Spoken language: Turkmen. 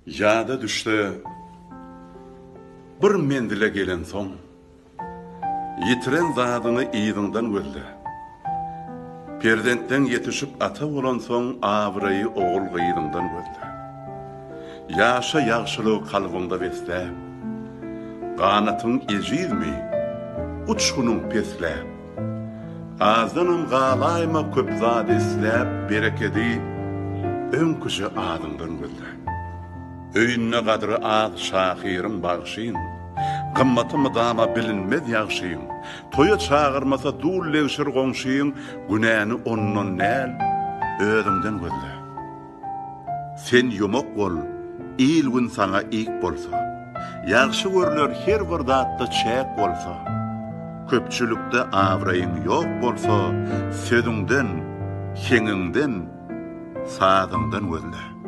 Ýada düşse, bir menzile gelensoň, Ýitiren zadyňy yzyňdan gözle. Perzentleň ýetişip ata bolansoň, Abraýy ogul-gyzyňdan gözle. Ýaşa ýagşylygy kalbyňda besläp, Ganatyň ejizmi, uçgunyň pesläp. Azdanam galaýma köp zady isläp, Berekedi öňküje adyňdan gözle. Öýünde gadry az şahyryň, bagşyň, Gymmaty mydama bilinmez ýagşyň. Toýa çagyrmasa dul degşir goňşyň, Günäni ondan däl, özüňden gözle. Sen ýomak bol, il-gün saňa ik bolsa. Ýagşy görler her bir zatda çäk bolsa. Köpçülikde abraýyň ýok bolsa, Sözüňden, heňiňden, sazyňdan gözle.